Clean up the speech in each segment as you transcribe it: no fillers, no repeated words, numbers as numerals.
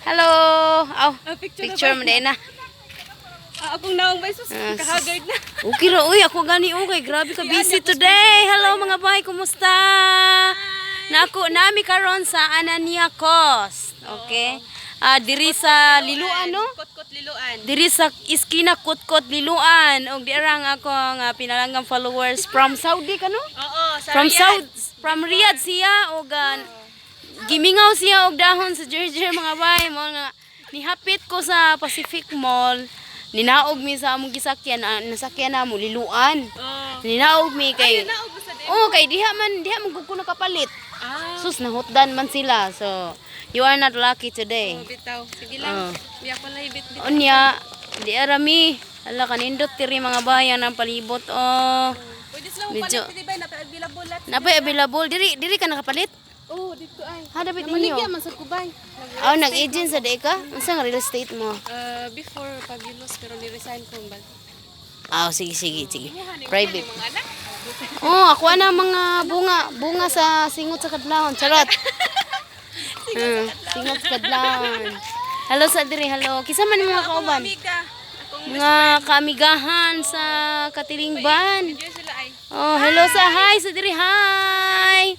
Hello. Aw, Ah, picture na picture ba? mo din na. Ah, akong naong bay sus, Ah, kahagard na. Okay ra uy, ako gani okay, grabe ka busy today. Hello, mga bay, kumusta? Nako nami karon sa Anania Coast. Okay? Ah, diri sa Liloan, no? Kot-kot Liloan. Diri sa iskina Kutkot Liloan. Og dira ang ako nga pinalanggang followers from Saudi kano? Oo, sa From Riyadh. Saudi, from Riyadh siya og gimingaw siya og dahon sa Jerjer, mga bay, mga nihapit ko sa Pacific Mall. Ninaog mi sa among gisakyan, nasakyan na mo Liloan. Oo. Ninaog mi kay Naog ba sa di? Oh, kay diha man gud ko nakapalit. Ah, Sus, nahutdan man sila. So, you are not lucky today. oh, bitaw. Sige lang. Oh. Di ako lahibit bit. Unya, di arami. Hala, kanindot diri, mga bayan, ang palibot oh. Pwede sila mo Medyo- palit di ba? Napa-available lahat. Napay available diri diri ka nakapalit? Oh, dito ay. Ha, dapat ninyo. Namaligya man sa kubay. Oh, nag-agent sa di ka? Unsa nga real estate mo? Before Fabulous, pero ni-resign ko bag. Ah, sige sige sige. Private. Mga anak. Oh, ako na mga bunga, bunga sa singot sa kadlawon. Charot. Singot sa kadlawon. Hello sa diri, hello. Kisa man yung mga kauban? Amiga. Akong Mga kaamigahan sa katilingban. video sila ay. Oh, hello sa hi sa diri, hi.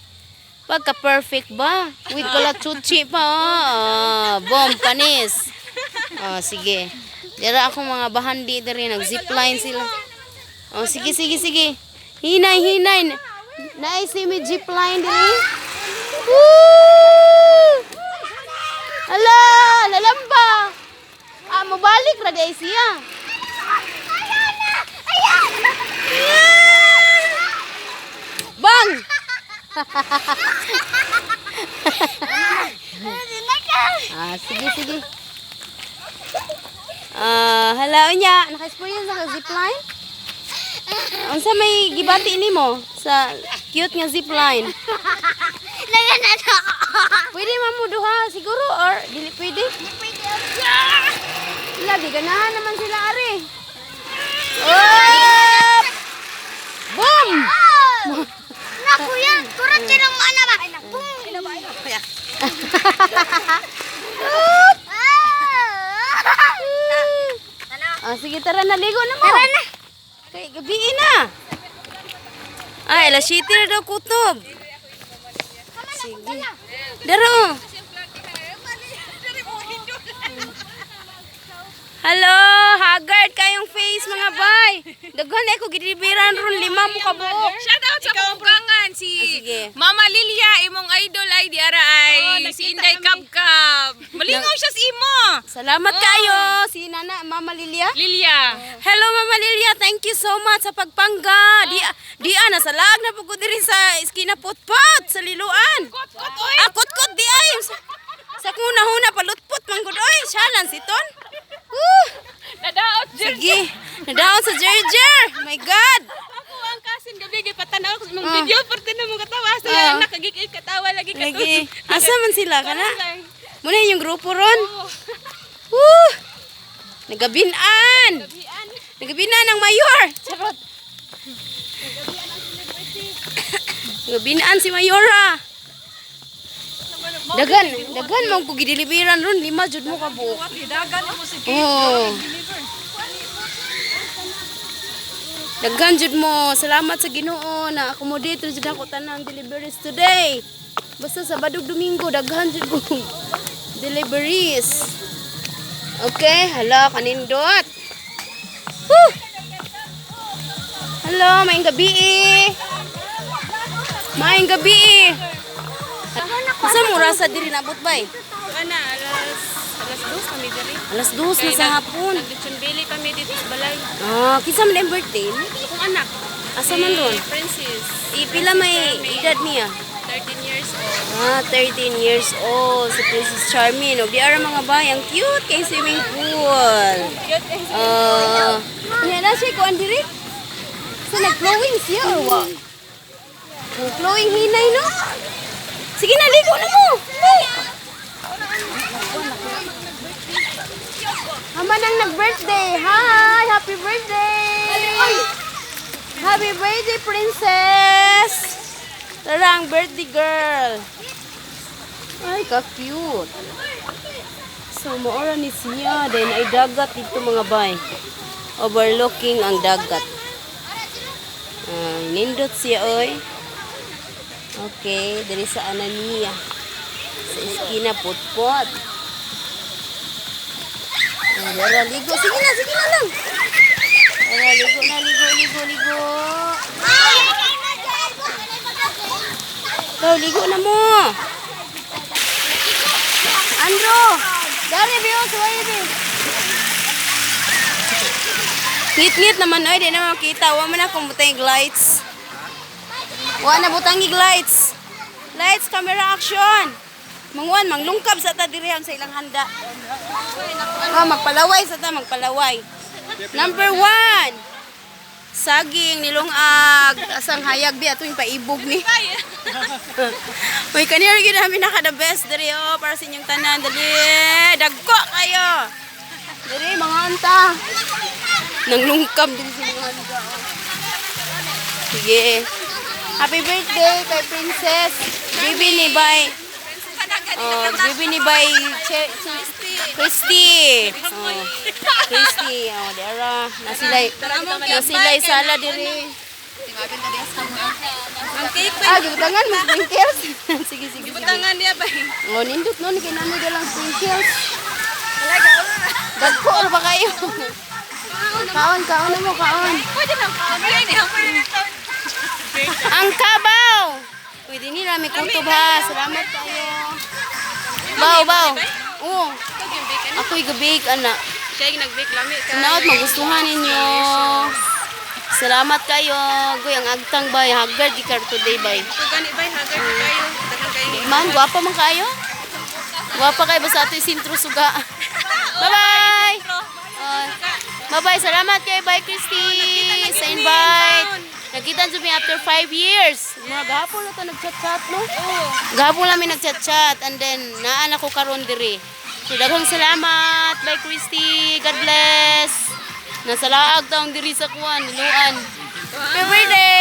Pagka perfect ba? With kalachuchi pa oh. Oh, bomb panis. Oh, sige. Dira ako mga bahandi diri, nag zipline sila. Oh, sige sige sige. Hinay hinay. Naay si mi zipline diri. Woo! Ala, lalamba. Ah, mobalik ra di siya. Bang! Ah, sige, sige. Ah, hala niya, naka-experience na ka zipline? Unsa may gibati nimo sa cute nga zipline? Pwede man mo duha siguro or dili pwede? Lagi ganahan naman sila ari. Up! Boom! Naku yan, kurot silang mana ba? Boom! Ah, sige, tara na, ligo na mo. Tara na. Kay gabi na. Ay, alas 7 na daw kutob. Sige. Daro. Hello, haggard kayong face, mga bay. Daghan ko gidiliberan ron, lima mo ka buok. Shout out sa kaungkangan si Ah, sige. Mama Lilia, imong idol ay di ara ay si Inday Kabkab. Malingaw siya sa imo. Salamat kayo si Nana Mama Lilia. Lilia. Hello, Mama Lilia, thank you so much sa pagpangga. Di di ana sa lag na pud ko diri sa iskina Putput sa Liloan. Kot kot oy. Ah, kot-kot di ay. Sa kuna-huna palutput man gud oy, siya lang si Ton. Woo! Nadaot jud. Sige, nadaon sa Jerjer. My God. Ako ang kasin gabi gay patanaw ko sa imong Ah. video parte na mong katawa sa Ah. nakagigil katawa lagi ka. Lagi. Asa man sila kana? Lang. Muna yung grupo ron. Woo! Nagabinan. Gabian. Nagabinan ang mayor. Charot. Nagabinan si Mayora. Dagan, daghan man ko gideliveran ron, lima jud mo ka buok. Dagan mo si Oo. Daghan jud mo. Salamat sa Ginoo na accommodate jud ako tanang deliveries today. Basta Sabado ug Domingo daghan jud ko deliveries. Okay, hala kanindot. Woo! Hello, maayong gabi eh. Maayong gabi eh. Asa mo rasa diri nabot bay? Ana alas 2 kami diri. 2:00 na sa hapon. Naglechon bili kami dito sa balay. Ah, kinsa man ang birthday? Akong anak. Asa man ron? Si Princess, Ipila may edad niya? 13 years old. Ah, 13 years old si Princess Charming. Og di ara, mga bay, ang cute kay swimming pool. Cute eh. Ah, uh, na siya kuan diri. So nag-flowing siya or what? Nag-flowing hinay no? Sige na, ligo na mo. Dali. Ama nang nag-birthday. Hi, happy birthday. Happy birthday, princess. Tara ang birthday girl. Ay, ka-cute. So, maora ni siya. Dahil ay dagat dito, mga bay. Overlooking ang dagat. Ah, nindot siya, oy. Okay, diri sa Anania. Sa iskina, putpot. Ah, dara, ligo. Sige na lang. Dara, ligo na, ligo, ligo, ligo. Ikaw, ligo na mo. Andro! Dari, Biyo, suway, Biyo. Ngit-ngit naman, oy, di naman makita. Wa man akong butang lights. Wa na butang lights. Lights, camera, action. Manguan, manglungkab sa ta diri sa ilang handa. Oh, magpalaway sa ta, magpalaway. Number 1. Saging, nilungag, asang hayag bi ato yung paibog ni. Uy, kanina gyud namin naka the best diri, oh, para sa inyong tanan. Dali, dagko kayo. Diri mga anta. Nanglungkab din sa mga anta, oh. Sige. Happy birthday kay Princess. Baby ni Bay. Oh, baby ni Bay Christy. Oh, Christy. Oh, dara. Na sila'y sala diri. Ang cake Ah, gibutangan mo sprinkles. Sige, sige, sige. butangan niya ba? Oh, nindot no ni kay namo dalang sprinkles. Dagko ra ba kayo? Kaon, kaon na mo, kaon. Pwede lang kaon. Pwede lang kaon. Ang kabaw! Pwede nila, may kutob ha. Salamat kayo. Baw, baw. Oo. Ako'y gabig, ana. Siya yung nag-bake lami ka. Sunaot, magustuhan ninyo. Salamat kayo. Goy, ang agtang bay. Haggard, gikar today bay. Ito gani bay, hagar di kayo. Daghang kayo. Man, gwapa man kayo. Gwapa kayo, basta ato yung sintro suga. Bye-bye! Oh, bye-bye. Salamat kay Bye, Christy, sa invite. Nakita nyo mi after 5 years. Mga gahapon na to nag-chat-chat, no? Gahapon lang mi nag-chat-chat and then naan ako karon diri. So daghang salamat. Bye, Christy. God bless. Nasa laag taong diri sa kuan, niluan. Happy birthday!